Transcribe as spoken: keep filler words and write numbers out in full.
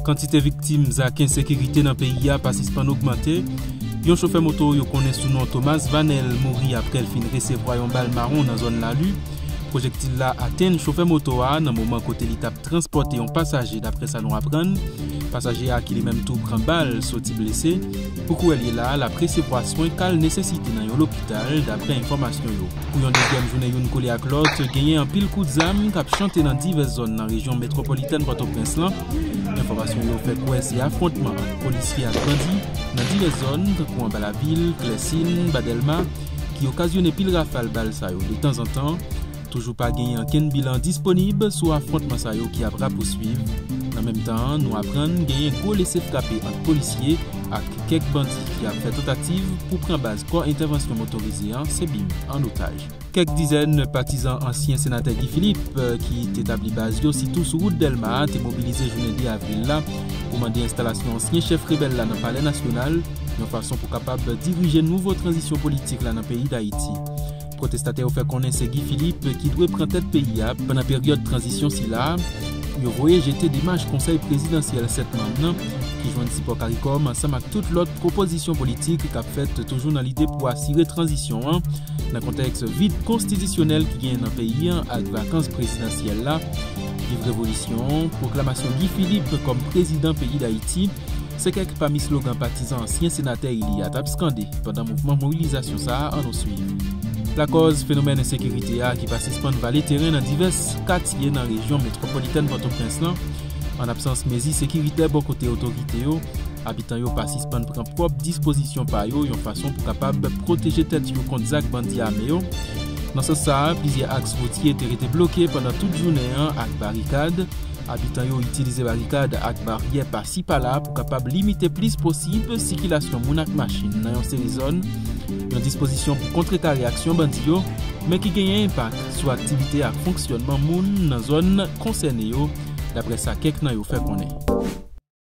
Kantite viktim zak ensekirite nan peyi a pa sispann ogmante. Yon chofè moto yo konnen sou non Thomas Vanel mouri apre l fin resevwa yon bal mawon nan zòn Lali. Pwojektil la atenn chofè moto a nan moman kote li t ap transpòte yon pasaje, daprè sa nou aprann. Pasaje a ki li menm tou pran bal soti blese. Pou kounye a, l ap resevwa swen ka l nesesite nan yon lopital, daprè enfòmasyon yo. Pou yon dezyèm jounen youn kole ak lòt, genyen anpil kout zam k ap chante nan divès zòn nan rejyon metwopolitèn Pòtoprens lan. Enfòmasyon yo fè kwè se afwontman ant polisye ak bandi nan divès zòn, tankou anba lavil, Klèsin, Ba Dèlma, ki okazyone pil rafal bal sa yo detanzantan. Toujou pa genyen ankenn bilan disponib sou afwontman sa yo ki ap rapouswiv. Nan menm tan an, nou aprann genyen gwo lese frape ant polisye ak kèk bandi ki ap fè tantativ pou pran baz kò entèvansyon motorize an, Sebim, an otaj. Kèk dizèn patizan ansyen senatè Guy Philippe, eh, ki te tabli baz yo sitou sou wout Dèlma a, te mobilize jounen de avril la pou mande enstalasyon ansyen chèf rebèl la nan Palè Nasyonal, yon fason pou kapab dirije nouvo tranzisyon politik la nan peyi Dayiti. Pwotestatè yo fè konnen se Guy Philippe ki dwe pran tèt peyi a pandan peryòd tranzisyon sila a. Yo voye jete demach konsèy prezidansyèl sèt manm nan, ki jwenn sipò CARICOM ansanm ak tout lòt pwopozisyon politik k ap fèt toujou nan lide pou asire tranzisyon an, nan kontèks vid konstitisyonèl ki genyen nan peyi an ak vakans prezidansyèl la. Viv revolisyon, pwoklamasyon Guy Philippe kòm prezidan peyi Dayiti, se kèk pami slogan patizan ansyen senatè eli a t ap skande pandan mouvman mobilizasyon sa a ann swiv. Lakòz fenomèn ensekirite a ki pa sispann vale teren nan divès katye nan rejyon metwopolitèn Pòtoprens lan, an absans mezi sekiritè bò kote otorite yo, abitan yo pa sispann pran pwòp dispozisyon pa yo yon fason pou kapab pwoteje tèt yo kont zak bandi ame yo. Nan sans sa a, plizyè aks woutye te rete bloke pandan tout jounen an ak barikad. Abitan yo itilize barikad ak baryè pasi pala pou kapab limite plis posib sikilasyon moun ak machin nan yon seri zòn, yon dispozisyon pou kontrekare aksyon bandi yo, men ki genyen enpak sou aktivite ak fonksyònman moun nan zòn konsène yo, daprè sa kèk nan yo fè konnen.